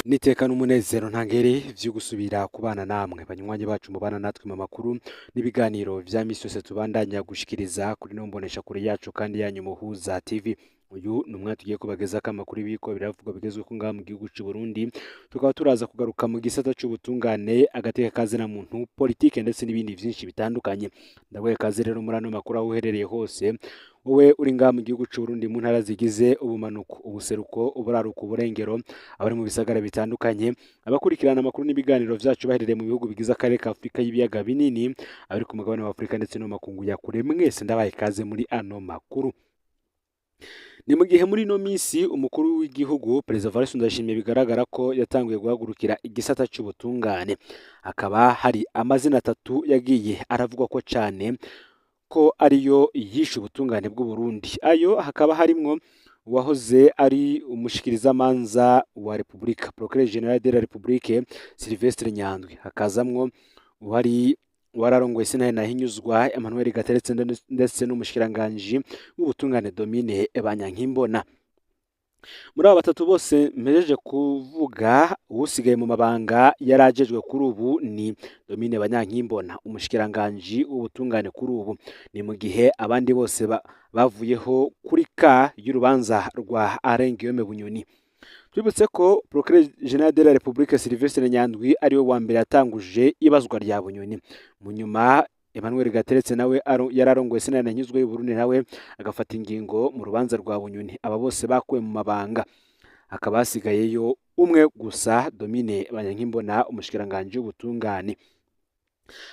N'iteka n'umunezero ntangere vyo gusubira kubana namwe banywanyi bacu mubana natwe mu makuru n'ibiganiro vya misi yose tubandanya gushikiriza kuri no mbonesha kure yacu kandi yanyu Muhuza TV. Uyu ni umwanya tugiye kubagezako amakuru y'ibiriko biravugwa bigezweho ngaha mu gihugu c'u Burundi, tukaba turaza kugaruka mu gisata c'ubutungane, agateka kazina muntu, politike ndetse n'ibindi vyinshi bitandukanye. Ndaguhaye ikaze rero muri ano makuru aho uherereye hose, wowe uri ngaha mu gihugu c'u Burundi mu ntara zigize ubumanuko, ubuseruko, uburaruko, uburengero, abari mu bisagara bitandukanye, abakurikirana amakuru n'ibiganiro vyacu baherereye mu bihugu bigize akarere ka Afurika y'ibiyaga binini, abari ku mugabane wa Afurika ndetse no mu makungu ya kure, mwese ndabahaye ikaze muri ano makuru. Ni mu gihe muri ino minsi umukuru w'igihugu Perezida Evariste Ndayishimiye bigaragara ko yatanguye guhagurukira igisata c'ubutungane, hakaba hari amazina atatu yagiye aravugwa ko cane ko ariyo yishe ubutungane bw'u Burundi. Ayo hakaba harimwo uwahoze ari umushikirizamanza wa Repubulika, Procureur General de la République Sylvestre Nyandwi, hakazamwo uwari wararongoye sentare Ntahinyuzwa Emmanuel Gateretse ndetse n'umushikiranganji w'ubutungane Domine Banyankimbona. Muri aba batatu bose mpejeje kuvuga, uwusigaye mu mabanga yarajejwe kuri ubu ni Domine Banyankimbona, umushikiranganji w'ubutungane kuri ubu. Ni mu gihe abandi bose bavuyeho kuri ka y'urubanza rwa Alain Guillaume Bunyoni. Twibutse ko Procureur General de la République Sylvestre Nyandwi ariwe wa mbere yatanguje ibazwa rya Bunyoni. Mu nyuma Emmanuel Gateretse nawe yararongoye sentare Ntahinyuzwa y'u Burundi nawe agafata ingingo mu rubanza rwa Bunyoni. Aba bose bakuwe mu mabanga, hakaba hasigayeyo umwe gusa, Domine Banyankimbona, umushikiranganji w'ubutungane.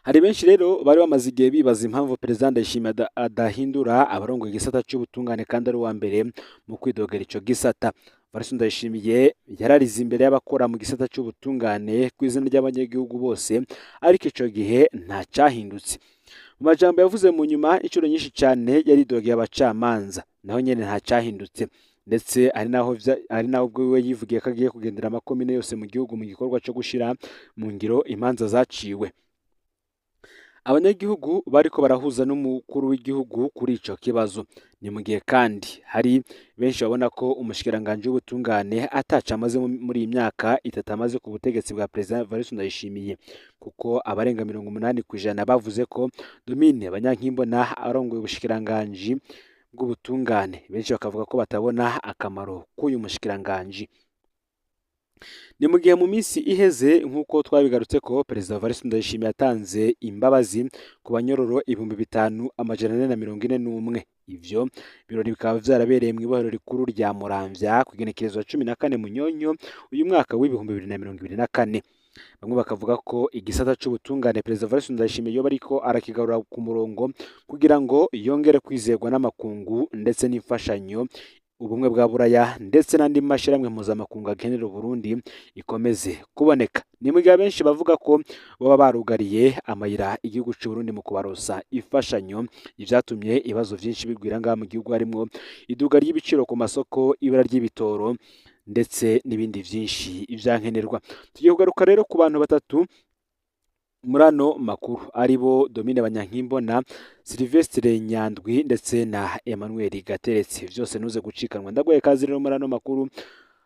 Hari benshi rero bari bamaze igihe bibaza impamvu Perezida Ndayishimiye adahindura abarongoye igisata c'ubutungane kandi ari uwa mbere mu kwidogera ico gisata. Evariste Ndayishimiye yararize imbere y'abakora mu gisata c'ubutungane ku izina ry'abanyagihugu bose, ariko ico gihe nta cahindutse. Mu majambo yavuze mu nyuma inshuro nyinshi cane yaridogeye abacamanza, naho nyene nta cahindutse. Ndetse ari naho ubwo we yivugiye ko agiye kugendera amakomine yose mu gihugu mu gikorwa co gushira mu ngiro imanza zaciwe. Abanyagihugu bariko barahuza n'umukuru w'igihugu kuri ico kibazo. Ni mu gihe kandi hari benshi babona ko umushikiranganji w'ubutungane ataco amaze muri iyi myaka 3 amaze ku butegetsi bwa Perezida Evariste Ndayishimiye, kuko abarenga 80% bavuze ko Domine Banyankimbona arongoye ubushikiranganji bw'ubutungane. Benshi bakavuga ko batabona akamaro k'uyu mushikiranganji. Ni mu gihe mu minsi iheze nk'uko twabigarutse ko Perezida Evariste Ndayishimiye yatanze imbabazi ku banyororo 5441. Ivyo birori bikaba vyarabereye mw'ibohero rikuru rya Muramvya ku igenekerezo 14 Munyonyo uyu mwaka w'2024. Bamwe bakavuga ko igisata c'ubutungane Perezida Evariste Ndayishimiye yoba ariko arakigarura ku murongo kugira ngo yongere kwizerwa n'amakungu ndetse n'imfashanyo ubumwe bwa Buraya ndetse n'andi mashirahamwe mpuzamakungu agenera Uburundi ikomeze kuboneka. Ni mu gihe benshi bavuga ko baba barugariye amayira igihugu c'u Burundi mu kubarosa imfashanyo, ivyatumye ibibazo vyinshi bigwira ngaha mu gihugu harimwo iduga ry'ibiciro ku masoko, ibura ry'ibitoro ndetse n'ibindi vyinshi vyankenerwa. Tugiye kugaruka rero ku bantu batatu muri ano makuru aribo Domine Banyankimbona, Sylvestre Nyandwi ndetse na Emmanuel Gateretse. Vyose ntuze gucikanwa. Ndaguhaye ikaze rero muri ano makuru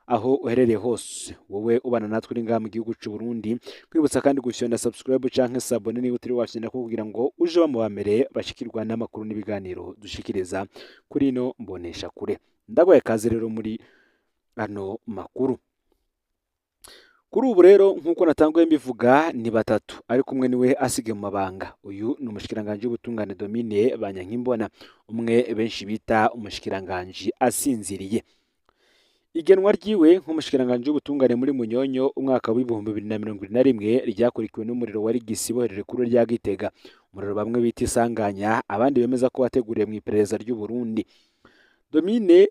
aho uherereye hose, wowe ubana natwe uri ngaha mu gihugu c'u Burundi. Kwibutsa kandi gufyonda subscribe canke s'abonner niba utari wafyonda kugira ngo uje uba mu bambere bashikirwa n'amakuru n'ibiganiro dushikiriza kuri ino mbonesha kure. Ndaguhaye ikaze rero muri ano makuru. Kuri ubu rero nk'uko natanguye mbivuga ni batatu, ariko umwe niwe asigaye mu mabanga. Uyu ni umushikiranganji w'ubutungane Domine Banyankimbona, umwe benshi bita umushikiranganji asinziriye. Igenwa ryiwe nk'umushikiranganji w'ubutungane muri Munyonyo umwaka w'2021 ryakurikiwe n'umuriro wa rigisi ibohero rikuru rya Gitega, umuriro bamwe bita isanganya, abandi bemeza ko wateguriwe mu iperereza ry'u Burundi. Domine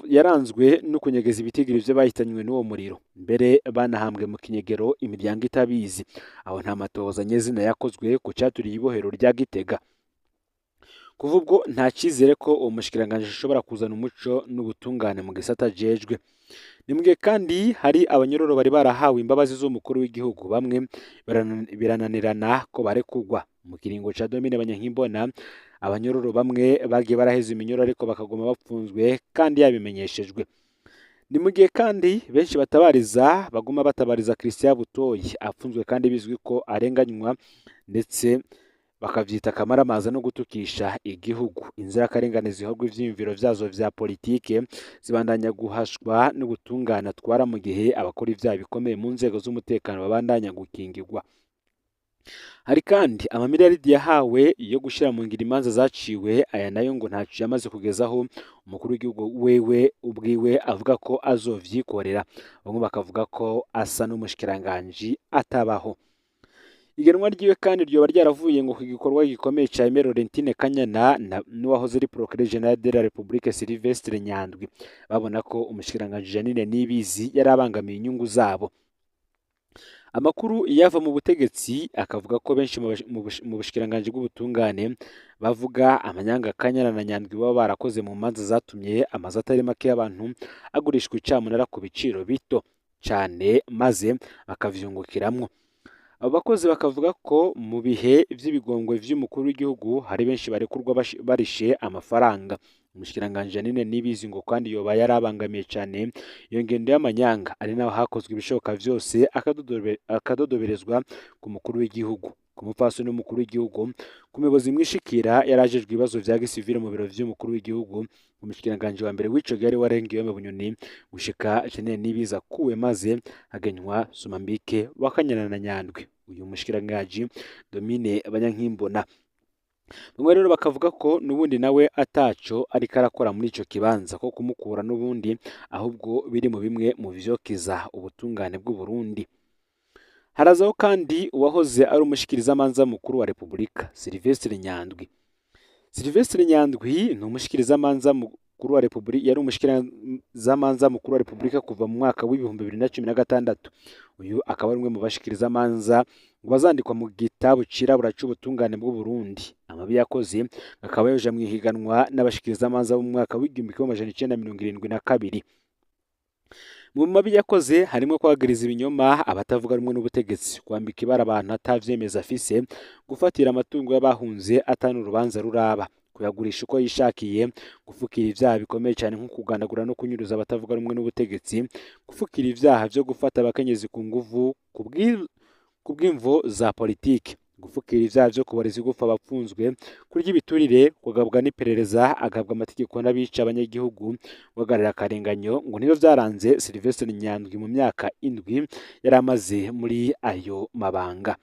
yaranzwe no kunyegeza ibitigiri vy'abahitanywe n'uwo muriro, mbere banahambwe mu kinyegero imiryango itabizi. Aho nta matohoza nyezina yakozwe ku caturiye ibohero rya Gitega. Kuva ubwo nta cizere ko uwo mushikiranganji ashobora kuzana umuco n'ubutungane mu gisata ajejwe. Ni mu gihe kandi hari abanyororo bari barahawe imbabazi z'umukuru w'igihugu, bamwe birananirana ko barekurwa. Mu kiringo ca Domine Banyankimbona, abanyororo bamwe bagiye baraheza iminyoro ariko bakaguma bapfunzwe kandi yabimenyeshejwe. Ni mu gihe kandi benshi batabariza baguma batabariza Christian Butoyi apfunzwe kandi bizwi ko arenganywa, ndetse bakavyita akamaramaza no gutukisha igihugu. Inzirakarengane zihogwa ivyiyumviro vyazo vya politike zibandanya guhashwa n'ubutungane atwara, mu gihe abakora ivyaha bikomeye mu nzego z'umutekano babandanya gukingirwa. Hari kandi amamiliyaridi yahawe yo gushira mu ngiro imanza zaciwe, aya nayo ngo ntaco yamaze kugezaho. Umukuru w'igihugu wewe ubwiwe avuga ko azovyikorera, bamwe bakavuga ko asa n'umushikiranganji atabaho. Igenwa ryiwe kandi ryoba ryaravuye ngo ku gikorwa gikomeye ca Aimée Laurentine Kanyana n'uwahoze ari Procureur Général de la République Sylvestre Nyandwi, babona ko umushikiranganji Jeanine Niyibizi yari abangamiye inyungu zabo. Amakuru yava mu butegetsi akavuga ko benshi mu bushikiranganji bw'ubutungane bavuga amanyanga Kanyana na Nyandwi baba barakoze mu manza zatumye amazu atari make y'abantu agurishwa icamunara ku biciro bito cane, maze bakavyungukiramwo. Abo bakozi bakavuga ko mu bihe vy'ibigongwe vy'umukuru w'igihugu hari benshi barekurwa barishe amafaranga. Umushikiranganji Jeanine Niyibizi ngo kandi yoba yarabangamiye cane iyo ngendo y'amanyanga, ari naho hakozwe ibishoboka vyose akadodoberezwa ku mukuru w'igihugu, ku mupfasoni w'umukuru w'igihugu, ku muyobozi mwishikira yarajejwe ibibazo vya gisivile mu biro vy'umukuru w'igihugu, umushikiranganji wa mbere w'ico gihe ari Guillaume Bunyoni, gushika Jeanine Niyibizi akuwe maze hagenywa Somambike wa Kanyana na Nyandwi, uyu mushikiranganji Domine Banyankimbona. Bamwe rero bakavuga ko n'ubundi nawe ataco ariko arakora muri ico kibanza, ko kumukura n'ubundi ahubwo biri mu bimwe mu vyokiza ubutungane bw'u Burundi. Harazaho kandi uwahoze ari umushikirizamanza mukuru wa Repubulika Sylvestre Nyandwi. Sylvestre Nyandwi ni umushikirizamanza mukuru wa Repubulika, yari umushikirizamanza mukuru wa Repubulika kuva mu mwaka w'2016. Uyu akaba ari umwe mu bashikirizamanza ngo bazandikwa mu gitabo cirabura c'ubutungane bw'u Burundi. Amabi yakoze akaba yoja mu ihiganwa n'abashikirizamanza bo mu mwaka w'1972. Mu mabi yakoze harimo kwagiriza ibinyoma abatavuga rumwe n'ubutegetsi, kwambika ibara abantu atavyemeza afise, gufatira amatungo y'abahunze atanu urubanza ruraba, kuyagurisha uko yishakiye, gufukira ivyaha bikomeye cyane nko kugandagura no kunyuruza abatavuga rumwe n'ubutegetsi, gufukira ivyaha vyo gufata abakenyezi ku nguvu kubw'imvo za politike, gufukira ivyaha vyo kubareza igufa abapfunzwe, kurya ibiturire, kugabwa n'iperereza, agabwa amategeko n'abica abanyagihugu, guhagararira akarenganyo, ngo nivyo vyaranze Sylvestre Nyandwi mu myaka 7 yari amaze muri ayo mabanga.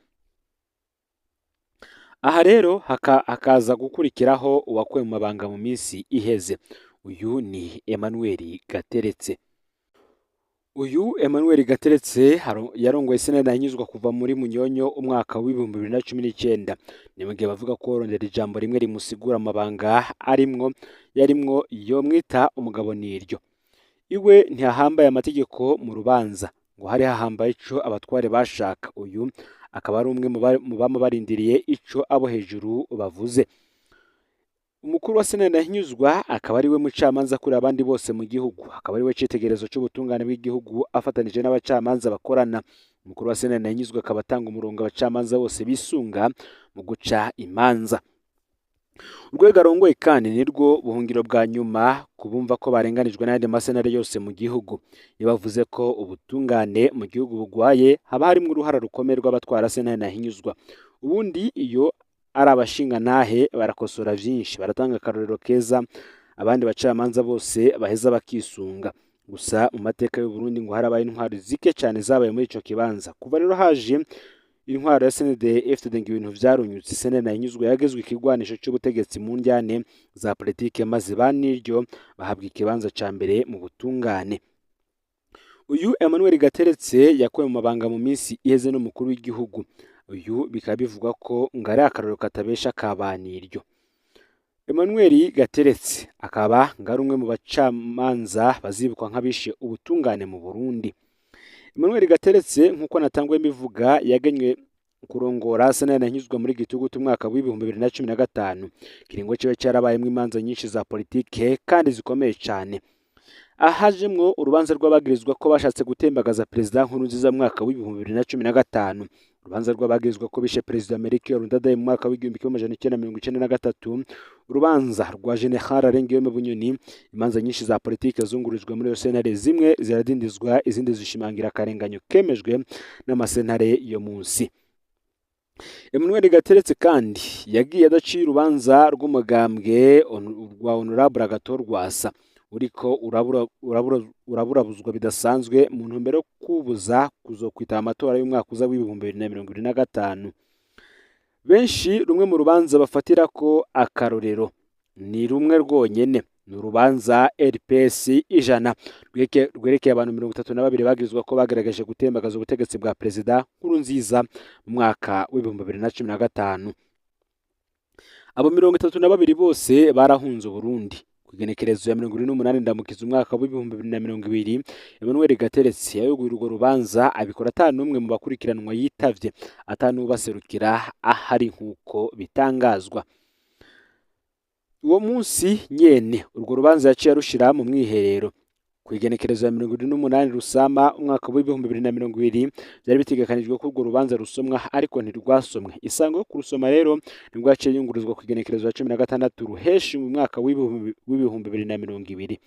Aha rero hakaza gukurikiraho uwakuwe mu mabanga mu minsi iheze. Uyu ni Emmanuel Gateretse. Uyu Emmanuel Gateretse yarongoye sena ntahinyuzwa kuva muri Munyonyo umwaka w'2019. Ni mu gihe bavuga ko rondera ijambo rimwe rimusigura amabanga arimwo yarimwo yomwita umugabo niryo. Iwe ntihahambaye amategeko mu rubanza, ngo hari hahambaye ico abatware bashaka. Uyu akaba ari umwe mu bama barindiriye ico abo hejuru bavuze. Umukuru wa sena ntahinyuzwa akaba ari we mucamanza kuri abandi bose mu gihugu, akaba ari we citegererezo c'ubutungane bw'igihugu afatanije n'abacamanza bakorana. Umukuru wa sena ntahinyuzwa akaba atanga umurongo abacamanza bose bisunga mu guca imanza. Urwego arongoye kandi nirwo buhungiro bwa nyuma kubumva ko barenganijwe n'ayandi masenare yose mu gihugu. Iyo bavuze ko ubutungane mu gihugu bugwaye, haba harimwo uruhara rukomeye rw'abatwara sena ntahinyuzwa. Ubundi iyo ari abashingantahe barakosora vyinshi, baratanga akarorero keza abandi bacamanza bose baheza bakisunga. Gusa mu mateka y'u Burundi ngo harabaye intwaro zike cyane zabaye muri ico kibanza. Kuva rero haje intwaro ya CNDD-FDD ngo ibintu vyarunyutse. Sena ntahinyuzwa yagezwe ikigwanisho c'ubutegetsi mu njyane za politike, maze ba niryo bahabwa ikibanza ca mbere mu butungane. Uyu Emmanuel Gateretse yakuwe mu mabanga mu minsi iheze n'umukuru w'igihugu. Uyu bikaba bivugwa ko ngo ari akarorero katabesha kabaniryo. Emmanuel Gateretse akaba ngo ari umwe mu bacamanza bazibukwa nk'abishe ubutungane mu Burundi. Emmanuel Gateretse nk'uko natanguye mbivuga yagenywe kurongora sena ntahinyuzwa muri gitugutu umwaka w'2015. Kiringo ciwe carabayemwo imanza nyinshi za politike kandi zikomeye cane. Ahajemwo urubanza rw'abagirizwa ko bashatse gutembagaza Perezida Nkurunziza mu mwaka w'2015. Urubanza rw'abagirizwa ko bishe Perezida Melchior Ndadaye mu mwaka w'1993, urubanza rwa General Alain Bunyoni, imanza nyinshi za politike zungururijwe muri iyo sentare, zimwe ziradindizwa, izindi zishimangira akarenganyo kemejwe n'amasentare yo munsi. Emmanuel Gateretse kandi yagiye adaciye urubanza rw'umugambwe rwa Honorable Agathon Rwasa uriko uraburabuzwa bidasanzwe mu ntumbero yo kubuza kuzokwitaba amatora y'umwaka uza w'2025. Benshi rumwe mu rubanza bafatira ko akarorero ni rumwe rwonyene, ni urubanza RPS 100 rwerekeye abantu 32 bagirizwa ko bagerageje gutembagaza ubutegetsi bwa Perezida Nkurunziza mu mwaka w'2015. Abo 32 bose barahunze Uburundi. Kw'igenekerezo ya 28 Ndamukiza umwaka w'2020, Emmanuel Gateretse yayogoye urwo rubanza, abikora ata n'umwe mu bakurikiranwa yitavye, ata n'uwubaserukira ahari nk'uko bitangazwa. Uwo munsi nyene urwo rubanza yaciye arushira mu mwiherero. Kw'igenekerezo ya 28 Rusama umwaka w'2020 vyari bitegekanijwe ko urwo rubanza rusomwa, ariko ntirwasomwe. Isango yo kurusoma rero nibwo yaciye yungururizwa kw'igenekerezo ya 16 Ruheshi mu mwaka w'2020.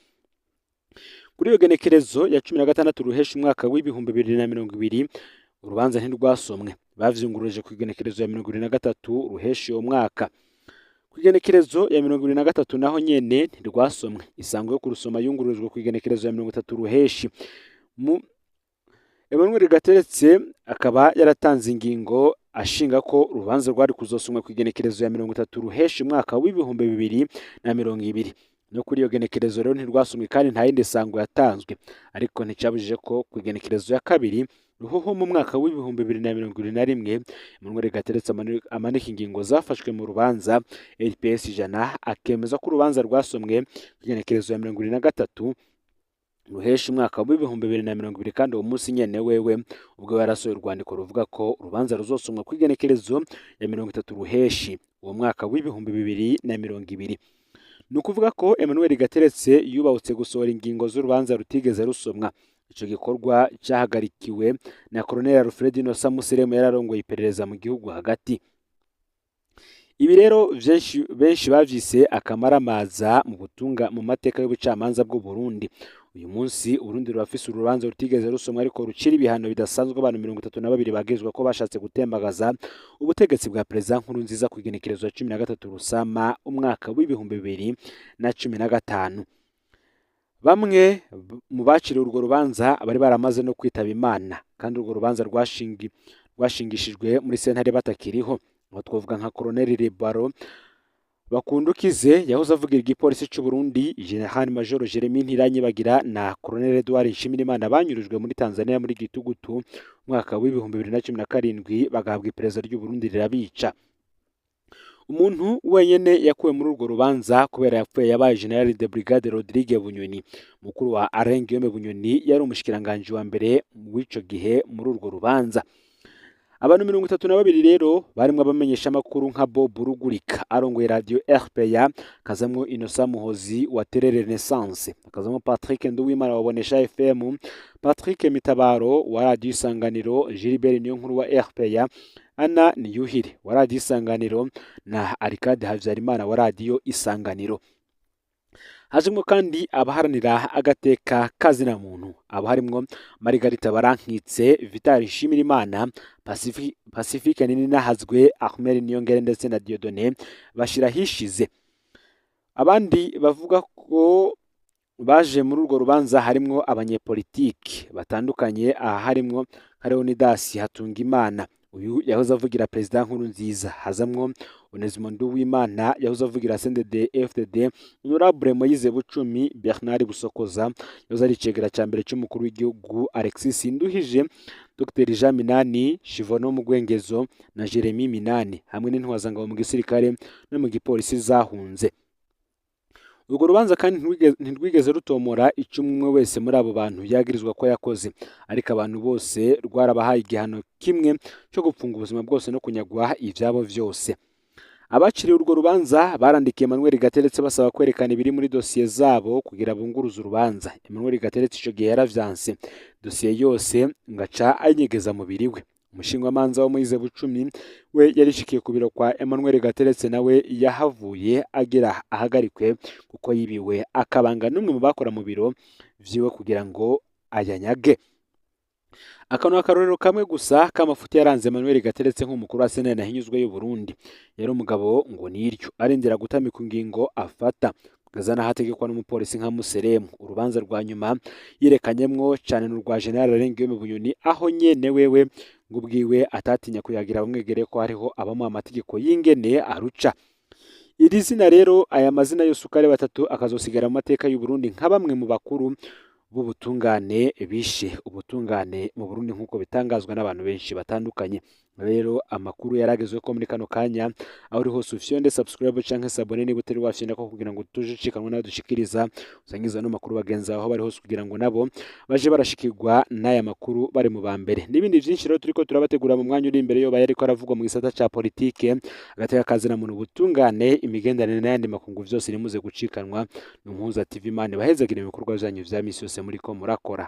Kuri iyo genekerezo ya 16 Ruheshi umwaka w'2020 urubanza ntirwasomwe, bavyunguruje kw'igenekerezo ya 23 Ruheshi uwo mwaka. Kw'igenekerezo ya 23 naho nyene ntirwasomwe, isango yo kurusoma yungururijwe kw'igenekerezo ya 30 Ruheshi. Emmanuel Gateretse akaba yaratanze ingingo ashinga ko urubanza rwari kuzosomwa kw'igenekerezo ya 30 Ruheshi umwaka w'2020. No kuri iyo genekerezo rero ntirwasomwe kandi nta yindi sango yatanzwe, ariko nticabujije ko kw'igenekerezo ya 2 Ruhuhu mu mwaka w'2021 Emmanuel Gateretse amanika ingingo zafashwe mu rubanza RPS 100, akemeza ko urubanza rwasomwe kw'igenekerezo ya 23 Ruheshi umwaka w'2020, kandi uwo munsi nyene wewe ubwo yarasohoye urwandiko ruvuga ko urubanza ruzosomwa kw'igenekerezo ya 30 Ruheshi uwo mwaka w'2020. Ni ukuvuga ko Emmanuel Gateretse yubahutse gusohora ingingo z'urubanza rutigeze rusomwa. Ico gikorwa cahagarikiwe na Colonel Alfred Innocent Museremu yararongoye iperereza mu gihugu hagati. Ibi rero benshi bavyise akamaramaza mu butunga mu mateka y'ubucamanza bw'u Burundi. Uyu munsi Uburundi rurafise urubanza rutigeze rusomwa ariko rucira ibihano bidasanzwe abantu 32 bagirizwa ko bashatse gutembagaza ubutegetsi bwa Perezida Nkurunziza kw'igenekerezo ya 13 Rusama umwaka w'2015. Bamwe mu baciriwe urwo rubanza bari baramaze no kwitaba Imana, kandi urwo rubanza rwashingishijwe muri sentare batakiriho. Aho twavuga nka Colonel Rebaro Bakundukize yahoze avugira igipolisi c'u Burundi, General Major Jeremy Ntiranyibagira na Colonel Edouard Nshimirimana banyurujwe muri Tanzania muri Gitugutu umwaka w'2017 bagahabwa iperereza ry'u Burundi rirabica. Umuntu wenyene yakuwe muri urwo rubanza kubera yapfuye yabaye General de Brigade Rodrigue Bunyoni, mukuru wa Alain Guillaume Bunyoni yari umushikiranganji wa mbere w'ico gihe muri urwo rubanza. Abantu 32 rero barimwo abamenyeshamakuru nka Bob Rugurika arongoye radio RPA, kazamwo Innocent Muhozi wa Télé Renaissance, akazamwo Patrick Nduwimana wa Bonesha FM, Patrick Mitabaro wa radio Isanganiro, Gilbert Niyonkuru wa RPA, Anna Niyuhire wa radio Isanganiro na Arikade Havyarimana wa radio Isanganiro. Hajemwo kandi abaharanira agateka kazina muntu, abo harimwo Margarita Barankitse, Vital Nshimirimana, Pacifique Nininahazwe, Ahmed Niyongere ndetse na Dieudonné Bashirahishize. Abandi bavuga ko baje muri urwo rubanza harimwo abanyepolitiki batandukanye, aha harimwo nka Leonidas Hatungimana, uyu yahoze avugira Perezida Nkurunziza, hazamwo Onesimo Nduwimana yahoze avugira CNDD FDD, Honorable Moise Bucumi, Bernard Busokoza yahoze ari icegera ca mbere c'umukuru w'igihugu, Alexis Nduhije, Dr Jean Minani, Shivono Mugwengezo na Jeremy Minani, hamwe n'intwazangabo mu gisirikare no mu gipolisi zahunze. Urwo rubanza kandi ntirwigeze rutomora ico umwe wese muri abo bantu yagirizwa ko yakoze, ariko abantu bose rwarabahaye igihano kimwe co gupfunga ubuzima bwose no kunyagwa ivyabo vyose. Abaciriwe urwo rubanza barandikiye Emmanuel Gateretse basaba kwerekana ibiri muri dosiye zabo kugira bunguruze urubanza. Emmanuel Gateretse ico gihe yaravyanse, dosiye yose ngaca ayinyegeza mubiri we. Umushingwamanza wo Moise Bucumi we yarishikiye ku biro kwa Emmanuel Gateretse, nawe yahavuye agira ahagarikwe kuko yibiwe akabanga n'umwe mu bakora mu biro vyiwe kugira ngo ayanyage. Aka ni akarorero kamwe gusa k'amafuti yaranze Emmanuel Gateretse nk'umukuru wa sentare ntahinyuzwa y'u Burundi. Yari umugabo ngo niryo arindira gutamika ingingo afata kugeza n'aho ategekwa n'umupolisi nka Museremu. Urubanza rwa nyuma yerekanyemwo cane n'urwa General Alain Bunyoni, aho nyene wewe ngo ubwiwe atatinya kuyagira bamwegereye ko hariho abamuha amategeko y'ingene aruca. Iri zina rero, aya mazina yose uko ari batatu, akazosigara mu mateka y'u Burundi nka bamwe mu bakuru b'ubutungane bishe ubutungane mu Burundi, nk'uko bitangazwa n'abantu benshi batandukanye. Rero amakuru yaragezwe ko muri kano kanya, aho uri hose ufyonde subscribe canke s'abonner niba utari wafyonda ko, kugira ngo tuje ucikanwa nayo dushikiriza. Usangiza no makuru bagenzi aho bari hose kugira ngo nabo baje barashikirwa n'aya makuru bari mu ba mbere, n'ibindi vyinshi rero turiko turabategura mu mwanya uri imbere, yoba yariko aravugwa mu gisata ca politike, agateka kazina muntu, ubutungane, imigenderanire n'ayandi makungu, vyose nimuze gucikanwa. Ni Umuhuza TV. Imana ibahezagire ibikorwa vyanyu vya misi yose muriko murakora.